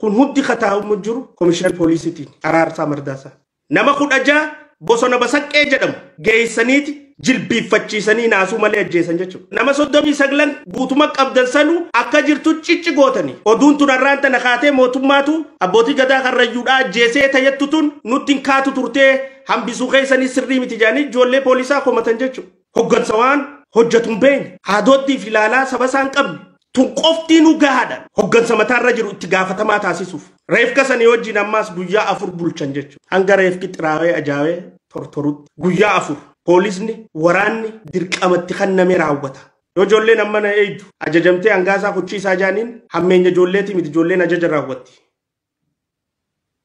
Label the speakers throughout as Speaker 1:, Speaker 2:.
Speaker 1: Kun hundi kataa'umu jiru komishinar poolisiitiin Araarsaa Mardaasaa. Nama 16 bosona Basaqqee jedhamu geessaniiti jilbiiffachiisanii naasuu malee ajjeesan jechuudha. Nama 39 guutuma qabdan sanuu akka jirtu cicci gootanii. Oduun tun har'aan tana kaatee mootummaatu abbootii gadaa karrayyuudhaa ajjeesee tayyattu tun nutti hin kaatu turtee hambisuu keessanii sirrii miti jedhanii ijoollee poolisaa komatan jechuudha. Hoggansa waan hojjetu hin beekne haadooddii fi ilaalaa saba isaa hin qabne. Tun qoftii nu gahaadha. Hoggansa mataarra jiru itti gaafatamaa taasisuuf. Reefka sanii wajjin ammaas guyyaa 4 bulchan jechuudha. Hanga reefki xiraawee ajaa'ee tortorutti guyyaa 4 poolisni waraanni dirqamatti kenname raawwata. Yoo ijoolleen amma na eegdu ajajamtee hangaasaa kuchiisaa jaaniin hammeenya ijoolleetii miti ijoolleen ajaja raawwatti.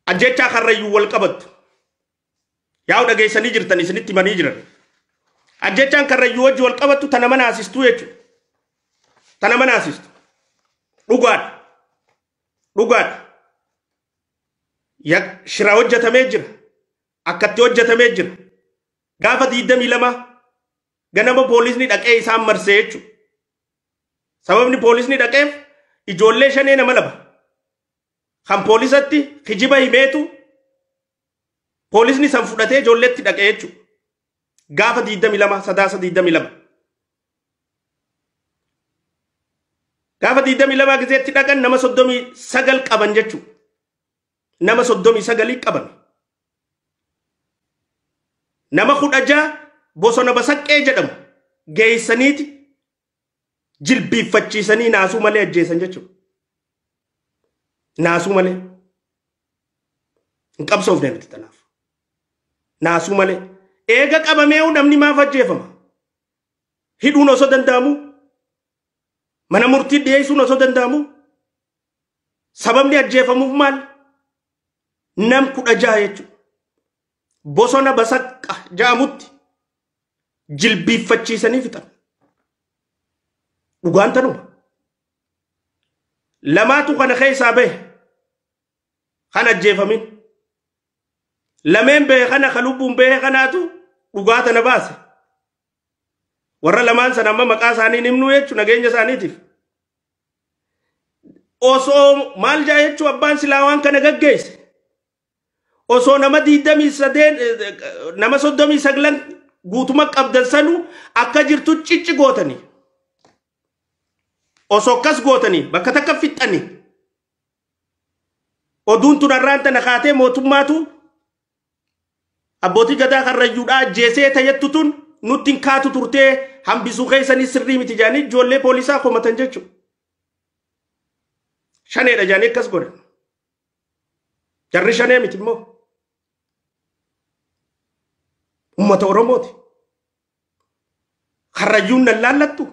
Speaker 1: Ajjechaa karrayyuu wal qabattu. Yaa'u dhageessanii jirtan isinitti himanii jiran. Ajjechaan karrayyuu wajji wal qabattu tana mana asistuu jechuudha. Tana mana asistu. Dhugaadha. Dhugaadha. Shira hojjetamee jira. Akkatti hojjetamee jira. Gaafa 22 ganama poolisni dhaqee isaan marsee jechuudha. Sababni poolisni dhaqeef ijoollee shanee nama laba. Kan poolisatti kijiba himeetu poolisni san fudhatee ijoolleetti dhaqee jechuudha. Gaafa 22 sadaasa 22. Gaafa 22 gizeetti dhaqan nama 39 qaban jechuudha. Nama 39 qaban. Nama 16 bosona Basaqqee jedhamu geessaniiti jilbiiffachiisanii naasuu malee ajjeesan jechuudha. Naasuu malee. Hin qabsoofne nuti tanaaf. Naasuu malee. Eega qabamee namni maaf ajjeefama? Hidhuun osoo danda'amu? Mana murtii dhiyeessuun osoo danda'amu? Sababni ajjeefamuuf maal? Nam 16 jechuudha. Bosona Basaqqa jedhamutti jilbiiffachiisanii fixan. Dhugaan tanuma. Lamaatu kana keessaa bahe kan ajjeefamin. Lameen bahe kana kan lubbuun bahe kanaatu dhugaa tana baase. Warra lamaan sana amma maqaa isaanii himnuu jechuun nageenya isaaniitiif. Osoo maal jaa jechuun abbaan silaa waan kana gaggeesse. Osoo nama 23 nama 39 guutuma qabdan sanuu akka jirtu cicci gootanii. Osoo akkas gootanii bakka takka fixxanii. Oduun tun har'aan tana kaatee mootummaatu abbootii gadaa karrayyuudhaa ajjeesee tayyattu tun nutti hin kaatu turtee hambisuu keessanii sirrii miti jedhanii ijoollee poolisaa komatan jechuudha. Shaneedha jedhanii akkas godhan. Jarri shanee miti immoo. Uummata Oromooti. Karrayyuun nan laallattu.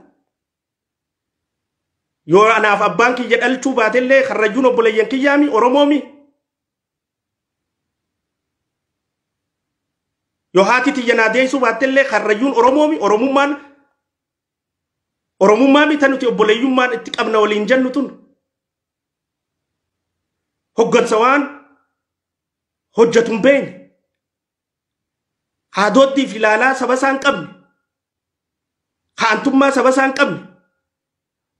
Speaker 1: Yoo anaaf abbaan kiyya dhalchuu baatellee karrayyuun obboleeyyan kiyyaami Oromoomi. Yoo haati tiyya naa deessuu baatellee karrayyuun Oromoomi Oromummaan Oromummaa miti nuti obboleeyyummaan itti qabna waliin jennu tun. Hoggansa waan hojjetu hin beekne. Haadooddii fi ilaalaa saba isaa hin qabne. Haantummaa saba isaa hin qabne.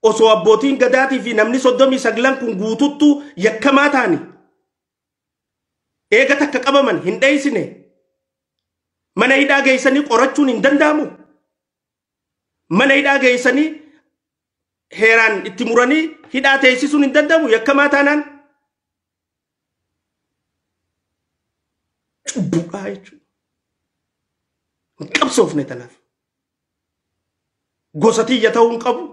Speaker 1: Osoo abbootiin gadaatii fi namni 39 kun guututtu yakkamaa ta'ani. Eega takka qabaman hin dheessine. Mana hidhaa geessanii qorachuun hin danda'amu. Mana hidhaa geessanii heeraan itti muranii hidhaa teessisuun hin danda'amu yakkamaa taanaan. Cubbuudhaa jechuudha. Hin qabsoofne tanaaf. Gosa tiyya ta'uu hin qabu.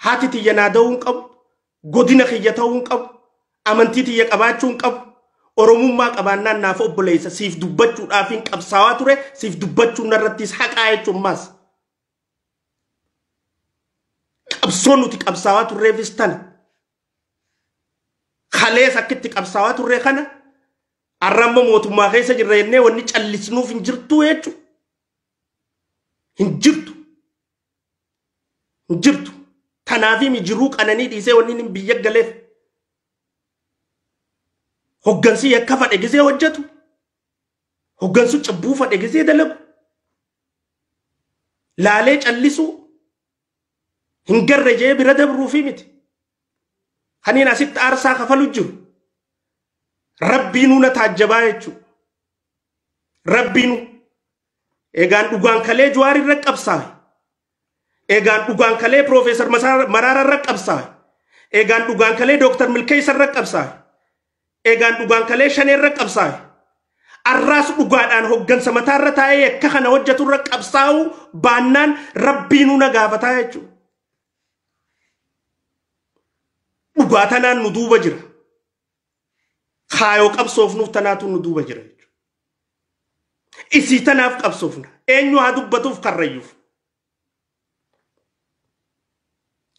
Speaker 1: Haati tiyya naa ta'uu hin qabu. Godina kiyya ta'uu hin qabu. Amantii tiyya qabaachuu hin qabu. Oromummaa qabaannaan naaf obboleessa siif dubbachuudhaaf hin qabsaawaa ture siif dubbachuun narrattis haqaa jechuun maas. Qabsoo nuti qabsaawaa turreefis tana. Kalees akkitti qabsaawaa turree kana har'a ammoo mootummaa keessa jirra jennee wanni callisnuuf hin jirtu jechuudha. Hin jirtu. Hin jirtu. Kanaaf jiruu qananii dhiisee wanni inni biyya galeef. Hoggansi yakka fadhe gisee hojjetu. Hoggansu cubbuu fadhe gisee dalagu. Laalee callisuu hin garre jee bira dabruufi miti. Kaniin asitti aarsaa kafalu jiru. Rabbiinuu na taajjabaa jechuudha. Rabbiinuu eegaan dhugaan kalee Jawaar irra qabsaa'e. Eegaan dhugaan kalee Piroofeesar Maraara irra qabsaa'e. Eegaan dhugaan kalee Dooktar Milkeessa irra qabsaa'e. Eegaan dhugaan kalee Shanee irra qabsaa'e. Arraas dhugaadhaan hoggansa mataarra taa'ee akka kana hojjetu irra qabsaa'u baannaan rabbiinuu na gaafataa jechuudha. Dhugaa tanaan nu duuba jira. Kaayoo qabsoofnuuf tanaatu nu duuba jira jechuudha. Isii tanaaf qabsoofna. Eenyu haa dubbatuuf karrayyuuf.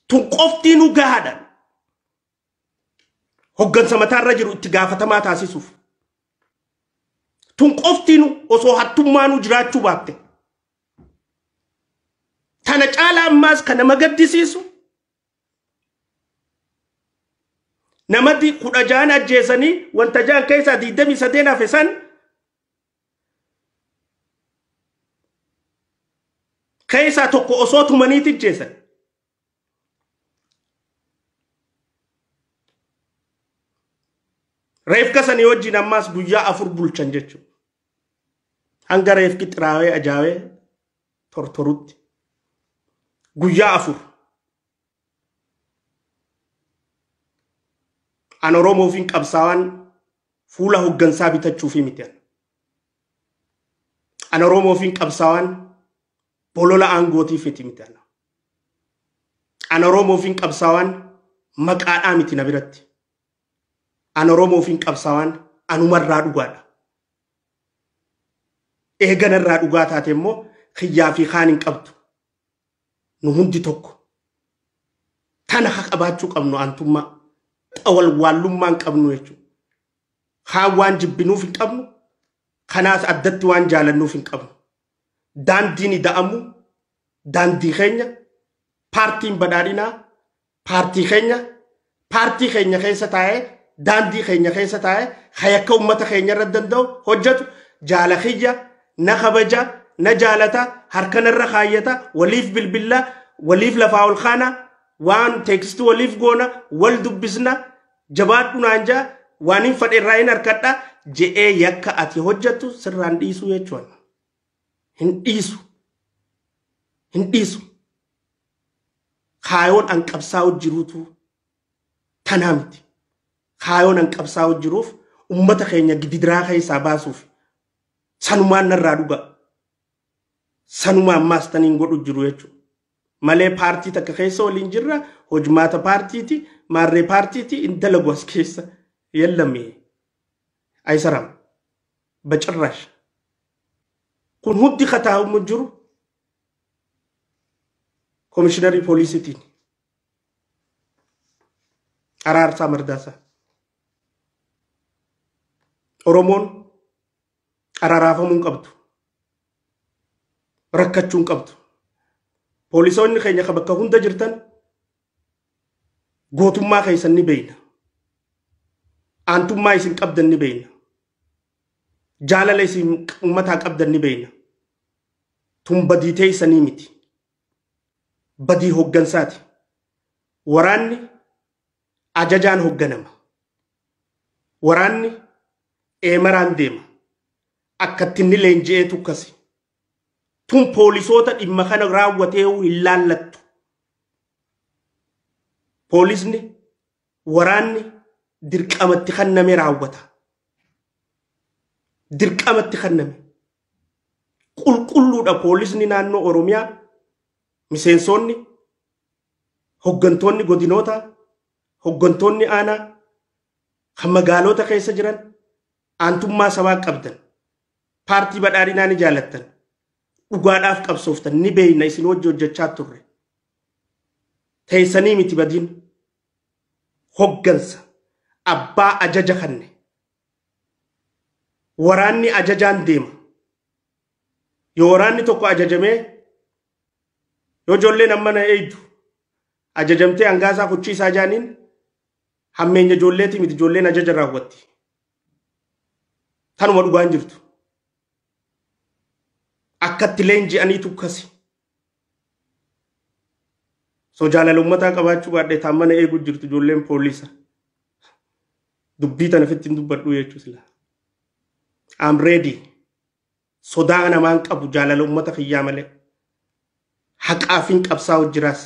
Speaker 1: Tun qoftii nu gahaadha. Hoggansa mataarra jiru itti gaafatamaa taasisuuf. Tun qoftiin osoo hattummaanuu jiraachuu baatte. Tana caalaa ammaas kan nama gaddisiisu namatti 16 ajjeesanii wanta 6 keessaa 23 hafe san keessaa tokko osoo tumaniiti ajjeesan. Reefka sanii wajjin ammaas guyyaa 4 bulchan jechuudha. Hanga reefki xiraawee ajaa'ee tortorutti. Guyyaa 4. An Oromoofiin qabsaawaan fuula hoggansaa bitachuufi miti. An Oromoofiin qabsaawaan bolola aangootiif miti. An Oromoofiin qabsaawaan maqaadhaa miti na biratti. An Oromoofiin qabsaawaan anumarraa dhugaadha. Eeganarraa dhugaa taate immoo kiyyaa fi kaan hin qabdu. Nu hundi tokko. Tana haa qabaachuu qabnu antummaa. Xawalwaallummaa hin qabnu jechuudha. Kaan waan jibbinuuf hin qabnu. Kanaas addatti waan jaalannuuf hin qabnu. Daandiin ida'amu daandii keenya paartiin badhaadhinaa paartii keenya paartii keenya keessa taa'ee daandii keenya keessa taa'ee hayakka uummata keenya irra danda'u hojjetu jaala kiyya na kabaja na jaalata harkanarra kaayyata waliif bilbilla waliif lafaa ol kaana waan teeksistuu waliif goona wal dubbisna jabaadhu naan jaa waan hin fadhe irraa hin harkadha je'ee yakka ati hojjettu sirraan dhiisuu jechuudha. Hin dhiisu. Hin dhiisu. Kaayoon an qabsaa'u jiruutu tanaa miti. Kaayoon an qabsaa'u jiruuf uummata keenya gidiraa keessaa baasuuf sanumaan narraa dhuga. Sanumaan ammaas taniin godhu jiru jechuudha. Malee paartii takka keessa waliin jirra hojmaata paartiiti maarree paartiiti hin dalagu as keessa yellame aysaram bacirrash. Kun hundi kataa'umu jiru komishiinarii poolisiitiin Araarsaa Mardaasaa. Oromoon araraafamuu hin qabdu. Rakkachuu hin qabdu. Poolisoonni keenya kan bakka hunda jirtan gootummaa keessan ni beekna. Aantummaa isin qabdan ni beekna. Jaalala isin uummataa qabdan ni beekna. Tun badii teessanii miti. Badii hoggansaati. Waraanni ajajaan hogganama. Waraanni eemaraan deema. Akkatti inni leenji'ee tukkasi. Tun poolisoota dhimma kana raawwatee hin laallattu. Poolisni waraanni dirqamatti kenname raawwata. Dirqamatti kenname. Qulqulluudha poolisni naannoo Oromiyaa miseensonni hoggantoonni godinoota hoggantoonni aanaa kan magaalota keessa jiran aantummaa sabaa qabdan paartii badhaadhinaa ni jaalattan dhugaadhaaf qabsooftan ni beeyna isin hojii hojjechaa turre. Teessanii miti badiin hoggansa abbaa ajaja kanne waraanni ajajaan deema. Yoo waraanni tokko ajajamee yoo ijoolleen amma na eeydu ajajamtee hangaasaa kuchiisaa jaaniin hammeenya ijoolleetii miti ijoolleen ajaja raawwatti. Tanuma dhugaan jirtu. Akkatti leenji'anii tukkasi. So jaalala uummataa qabaachuu baadhee taan mana eeguu jirtu ijoolleen poolisa. Dubbii tana ofitti hin dubbadhu jechuu sila. I'm ready. Sodaa namaan qabu jaalala uummata kiyyaa malee. Haqaafin qabsaa'u jiraas.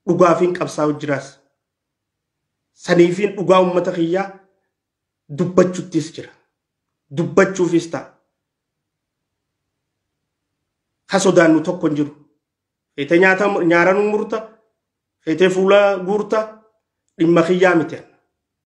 Speaker 1: Dhugaafin qabsaa'u jiraas. Saniifin dhugaa uummata kiyyaa dubbachuttis jira. Dubbachuufis ta'a. Ka sodaannu tokko hin jiru. Feetee nyaata nyaara nu murta. Feetee fuula guurta. Dhimma kiyyaa miti.